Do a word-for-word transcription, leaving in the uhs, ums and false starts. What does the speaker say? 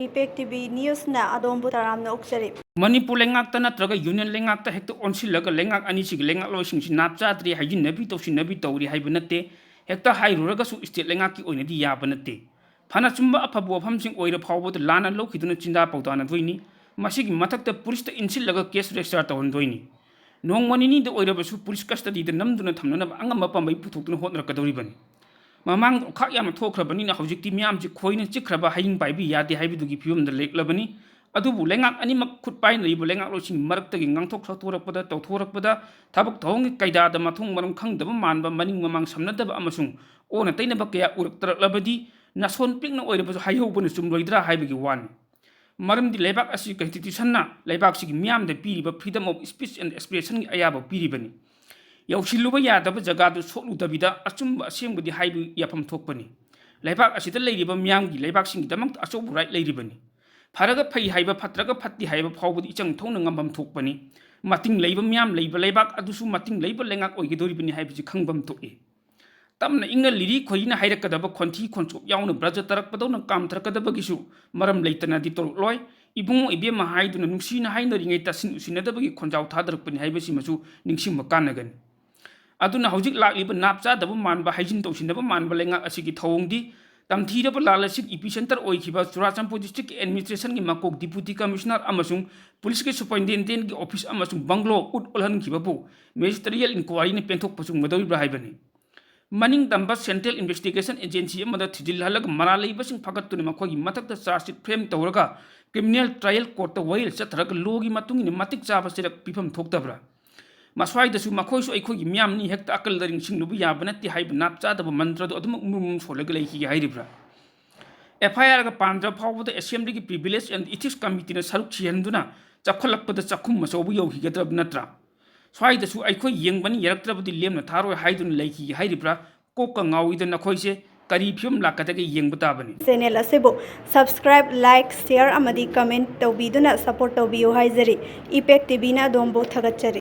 ꯏꯄꯦꯛ T V ꯅ꯭ꯌꯨꯁꯅ ꯑꯗꯣꯝꯕꯨ ꯇꯔꯥꯝꯅ ꯑꯣꯛꯆꯔꯤ꯫ ꯃꯅꯤꯄꯨꯔ ꯂꯩꯉꯥꯛꯇ ꯅꯠꯇ꯭ꯔꯒ ꯌꯨꯅꯤꯌꯟ ꯂꯩꯉꯥꯛꯇ ꯍꯦꯛꯇ ꯑꯣꯟꯁꯤꯜꯂꯒ ꯂꯩꯉꯥꯛ ꯑꯅꯤꯁꯤꯒꯤ ꯂꯩꯉꯥꯛꯂꯣꯏꯁꯤꯡꯁꯤ ꯅꯥꯞ ꯆꯥꯗ꯭ꯔꯤ, ꯍꯥꯏꯖꯤꯟꯅꯕꯤ ꯇꯧꯁꯤꯟꯅꯕꯤ ꯇꯧꯔꯤ ꯍꯥꯏꯕ ꯅꯠꯇꯦ꯫ ꯍꯦꯛꯇ ꯍꯥꯏꯔꯨꯔꯒꯁꯨ ꯁ꯭ꯇꯦꯠ ꯂꯩꯉꯥꯛꯀꯤ ꯑꯣꯏꯅꯗꯤ ꯌꯥꯕ ꯅꯠꯇꯦ꯫ ꯐꯅ ꯆꯨꯝꯕ ꯑꯐꯕ ꯋꯥꯐꯝꯁꯤꯡ ꯑꯣꯏꯔ ꯐꯥꯎꯕꯗ ꯂꯥꯟꯅ ꯂꯧꯈꯤꯗꯨꯅ ꯆꯤꯟꯗꯥ ꯄꯥꯎꯗꯥꯅꯗꯣꯏꯅꯤ꯫ ꯃꯁꯤꯒꯤ ꯃꯊꯛꯇ ꯄꯨꯂꯤꯁꯇ ꯏꯟꯁꯤꯜꯂꯒ ꯀꯦꯁ ꯔꯦꯖꯤꯁꯇꯥꯔ ꯇꯧꯍꯟꯗꯣꯏꯅꯤ꯫ ꯅꯣꯡꯃ ꯅꯤꯅꯤꯗ ꯑꯣꯏꯔꯕꯁꯨ ꯄꯨꯂꯤꯁ ꯀꯁꯇꯗꯤꯗ ꯅꯝꯗꯨꯅ ꯊꯝꯅꯅꯕ ꯑꯉꯝꯕ ꯄꯥꯝꯕꯩ ꯄꯨꯊꯣꯛꯇꯨꯅ ꯍꯣꯠꯅꯔꯛꯀꯗꯧꯔꯤꯕꯅꯤ꯫ ꯃꯃꯥꯡꯗ ꯑꯣꯈꯥꯛ ꯌꯥꯝꯅ ꯊꯣꯛꯈ꯭ꯔꯕꯅꯤꯅ ꯍꯧꯖꯤꯛꯇꯤ ꯃꯤꯌꯥꯝꯁꯤ ꯈꯣꯏꯅ ꯆꯤꯛꯈ꯭ꯔꯕ ꯍꯌꯤꯡ ꯄꯥꯏꯕꯤ ꯌꯥꯗꯦ ꯍꯥꯏꯕꯗꯨꯒꯤ ꯐꯤꯕꯝꯗ ꯂꯦꯛꯂꯕꯅꯤ꯫ ꯑꯗꯨꯕꯨ ꯂꯩꯉꯥꯛ ꯑꯅꯤꯃꯛ ꯈꯨꯠ ꯄꯥꯏꯅꯔꯤꯕ ꯂꯩꯉꯥꯛꯂꯣꯏꯁꯤꯡꯒꯤ ꯃꯔꯛꯇꯒꯤ ꯉꯥꯡꯊꯣꯛ ꯁꯛꯊꯣꯔꯛꯄꯗ, ꯇꯧꯊꯣꯔꯛꯄꯗ ꯊꯕꯛ ꯊꯧꯑꯣꯡꯒꯤ ꯀꯥꯏꯗꯥꯗ ꯃꯊꯣꯡ ꯃꯔꯝ ꯈꯪꯗꯕ ꯃꯥꯟꯕ, ꯃꯅꯤꯡ ꯃꯃꯥꯡ ꯁꯝꯅꯗꯕ ꯑꯃꯁꯨꯡ ꯑꯣꯟꯅ ꯇꯩꯅꯕ ꯀꯌꯥ ꯎꯔꯛꯇꯔꯛꯂꯕꯗꯤ ꯅꯥꯁꯣꯟ ꯄꯤꯛꯅ ꯑꯣꯏꯔꯕꯁꯨ ꯍꯥꯏꯍꯧꯕꯅ ꯆꯨꯝꯂꯣꯏꯗ꯭ꯔꯥ ꯍꯥꯏꯕꯒꯤ ꯋꯥꯅꯤ꯫ ꯃꯔꯝꯗꯤ ꯂꯩꯕꯥꯛ ꯑꯁꯤ ꯀꯟꯁꯇꯤꯇ꯭ꯌꯨꯁꯟꯅ ꯂꯩꯕꯥꯛꯁꯤꯒꯤ ꯃꯤꯌꯥꯝꯗ ꯄꯤꯔꯤꯕ freedom of speech and expressionꯒꯤ ꯑꯌꯥꯕ ꯄꯤꯔꯤꯕꯅꯤ꯫ ꯌꯧꯁꯤꯜꯂꯨꯕ ꯌꯥꯗꯕ ꯖꯒꯥꯗꯨ ꯁꯣꯛꯂꯨꯗꯕꯤꯗ ꯑꯆꯨꯝꯕ ꯑꯁꯦꯡꯕꯗꯤ ꯍꯥꯏꯕ ꯌꯥꯐꯝ ꯊꯣꯛꯄꯅꯤ꯫ ꯂꯩꯕꯥꯛ ꯑꯁꯤꯗ ꯂꯩꯔꯤꯕ ꯃꯤꯌꯥꯝꯒꯤ ꯂꯩꯕꯥꯛꯁꯤꯡꯒꯤꯗꯃꯛꯇ ꯑꯆꯧꯕ right ꯂꯩꯔꯤꯕꯅꯤ꯫ ꯐꯔꯒ ꯐꯩ ꯍꯥꯏꯕ, ꯐꯠꯇ꯭ꯔꯒ ꯐꯠꯇꯦ ꯍꯥꯏꯕ ꯐꯥꯎꯕꯗꯤ ꯏꯆꯪ ꯊꯣꯛꯅ ꯉꯝꯐꯝ ꯊꯣꯛꯄꯅꯤ꯫ ꯃꯇꯤꯡ ꯂꯩꯕ ꯃꯤꯌꯥꯝ ꯂꯩꯕ ꯂꯩꯕꯥꯛ ꯑꯗꯨꯁꯨ ꯃꯇꯤꯡ ꯂꯩꯕ ꯂꯩꯉꯥꯛ ꯑꯣꯏꯒꯗꯧꯔꯤꯕꯅꯤ ꯍꯥꯏꯕꯁꯤ ꯈꯪꯐꯝ ꯊꯣꯛꯏ꯫ ꯇꯞꯅ ꯏꯪꯅ ꯂꯤꯔꯤ ꯈꯣꯏꯔꯤꯅ ꯍꯥꯏꯔꯛꯀꯗꯕ ꯈꯣꯟꯊꯤ ꯈꯣꯟꯆꯣꯞ ꯌꯥꯎꯅ ꯕ꯭ꯔꯖ ꯇꯥꯔꯛꯄꯗꯧꯅ ꯀꯥꯝꯊꯔꯛꯀꯗꯕꯒꯤꯁꯨ ꯃꯔꯝ ꯂꯩꯇꯅꯗꯤ ꯇꯧꯔꯛꯂꯣꯏ꯫ ꯏꯕꯨꯡꯉꯣ ꯏꯕꯦꯝꯃ ꯍꯥꯏꯗꯨꯅ ꯅꯨꯡꯁꯤꯅ ꯍꯥꯏꯅꯔꯤꯉꯩ ꯇꯥꯁꯤꯟ ꯎꯁꯤꯟꯅꯗꯕꯒꯤ ꯈꯣꯟꯖꯥꯎ ꯊꯥꯗꯔꯛꯄꯅꯤ ꯍꯥꯏꯕꯁꯤꯃꯁꯨ ꯅꯤꯡꯁꯤꯡꯕ ꯀꯥꯟꯅꯒꯅꯤ꯫ ꯑꯗꯨꯅ ꯍꯧꯖꯤꯛ ꯂꯥꯛꯂꯤꯕ ꯅꯥꯞ ꯆꯥꯗꯕ ꯃꯥꯟꯕ, ꯍꯥꯏꯖꯤꯟ ꯇꯧꯁꯤꯟꯅꯕ ꯃꯥꯟꯕ ꯂꯩꯉꯥꯛ ꯑꯁꯤꯒꯤ ꯊꯧꯑꯣꯡꯗꯤ ꯇꯝꯊꯤꯔꯕ ꯂꯥꯜ ꯑꯁꯤꯒꯤ ꯏꯄꯤꯁꯦꯟꯇꯔ ꯑꯣꯏꯈꯤꯕ ꯆꯨꯔꯥꯆꯥꯟꯄꯨꯔ ꯗꯤꯁꯇ꯭ꯔꯤꯛꯀꯤ ꯑꯦꯗꯃꯤꯅꯤꯁꯇ꯭ꯔꯦꯁꯟꯒꯤ ꯃꯀꯣꯛ ꯗꯤꯄꯨꯇꯤ ꯀꯃꯤꯁꯅꯔ ꯑꯃꯁꯨꯡ ꯄꯨꯂꯤꯁꯀꯤ ꯁꯨꯄꯔꯤꯟꯇꯦꯟꯗꯦꯟꯒꯤ ꯑꯣꯐꯤꯁ ꯑꯃꯁꯨꯡ ꯕꯪꯒ꯭ꯂꯣ ꯎꯠ ꯑꯣꯜꯍꯟꯈꯤꯕꯕꯨ ꯃꯦꯖꯤꯁꯇꯔꯤꯌꯦꯜ ꯏꯟꯀ꯭ꯋꯥꯔꯤꯅ ꯄꯦꯟꯊꯣꯛꯄ ꯆꯨꯝꯒꯗꯧꯔꯤꯕ꯭ꯔꯥ ꯍꯥꯏꯕꯅꯤ꯫ ꯃꯅꯤꯡ ꯇꯝꯕ ꯁꯦꯟꯇ꯭ꯔꯦꯜ ꯏꯟꯚꯦꯁꯇꯤꯒꯦꯁꯟ ꯑꯦꯖꯦꯟꯁꯤ ꯑꯃꯗ ꯊꯤꯖꯤꯜꯍꯜꯂꯒ ꯃꯔꯥꯜ ꯂꯩꯕꯁꯤꯡ ꯐꯥꯒꯠꯇꯨꯅ ꯃꯈꯣꯏꯒꯤ ꯃꯊꯛꯇ ꯆꯥꯔꯖ ꯁꯤꯠ ꯐ꯭ꯔꯦꯝ ꯇꯧꯔꯒ ꯀ꯭ꯔꯤꯃꯤꯅꯦꯜ ꯇ꯭ꯔꯥꯏꯌꯦꯜ ꯀꯣꯔꯠꯇ ꯋꯥꯌꯦꯜ ꯆꯠꯊꯔꯒ ꯂꯣꯒꯤ ꯃꯇꯨꯡ ꯏꯟꯅ ꯃꯇꯤꯛ ꯆꯥꯕ ꯆꯩꯔꯛ ꯄꯤꯐꯝ ꯊꯣꯛꯇꯕ꯭ꯔꯥ? ꯃꯁ꯭ꯋꯥꯏꯗꯁꯨ ꯃꯈꯣꯏꯁꯨ ꯑꯩꯈꯣꯏꯒꯤ ꯃꯤꯌꯥꯝꯅꯤ, ꯍꯦꯛꯇ ꯑꯀꯜ ꯑꯔꯤꯡ ꯁꯤꯡꯂꯨꯕ ꯌꯥꯕ ꯅꯠꯇꯦ ꯍꯥꯏꯕ ꯅꯥꯞ ꯆꯥꯗꯕ ꯃꯟꯇ꯭ꯔꯗꯨ ꯑꯗꯨꯃꯛ ꯃꯨꯔꯨꯝ ꯁꯣꯜꯂꯒ ꯂꯩꯈꯤꯒꯦ ꯍꯥꯏꯔꯤꯕ꯭ꯔꯥ? ꯑꯦꯐ ꯑꯥꯏ ꯑꯥꯔꯒ ꯄꯥꯟꯗ꯭ꯔ ꯐꯥꯎꯕꯗ ꯑꯦꯁꯦꯝꯕ꯭ꯂꯤꯒꯤ ꯄ꯭ꯔꯤꯚꯤꯂꯦꯖ ꯑꯦꯟ ꯏꯊꯤꯛꯁ ꯀꯃꯤꯇꯤꯅ ꯁꯔꯨꯛ ꯁꯤꯍꯟꯗꯨꯅ ꯆꯥꯎꯈꯠꯂꯛꯄꯗ ꯆꯥꯛꯈꯨꯝ ꯑꯆꯧꯕ ꯌꯧꯈꯤꯒꯗ꯭ꯔꯕ ꯅꯠꯇ꯭ꯔꯥ? ꯁ꯭ꯋꯥꯏꯗꯁꯨ ꯑꯩꯈꯣꯏ ꯌꯦꯡꯕꯅꯤ, ꯌꯥꯔꯛꯇ꯭ꯔꯕꯗꯤ ꯂꯦꯝꯅ ꯊꯥꯔꯣꯏ ꯍꯥꯏꯗꯨꯅ ꯂꯩꯈꯤꯒꯦ ꯍꯥꯏꯔꯤꯕ꯭ꯔꯥ? ꯀꯣꯛꯀ ꯉꯥꯎꯏꯗ ꯅꯈꯣꯏꯁꯦ꯫ ꯀꯔꯤ ꯐꯤꯕꯝ ꯂꯥꯛꯀꯗꯒꯦ ꯌꯦꯡꯕ ꯇꯥꯕꯅꯤ꯫ ꯆꯦꯅꯦꯜ ꯑꯁꯤꯕꯨ subscribe, like, share ꯑꯃꯗꯤ comment ꯇꯧꯕꯤꯗꯨꯅ support ꯇꯧꯕꯤꯌꯨ ꯍꯥꯏꯖꯔꯤ꯫ ꯏꯄꯦꯛ ꯇꯤ ꯚꯤꯅ ꯑꯗꯣꯝꯕꯨ ꯊꯥꯒꯠꯆꯔꯤ꯫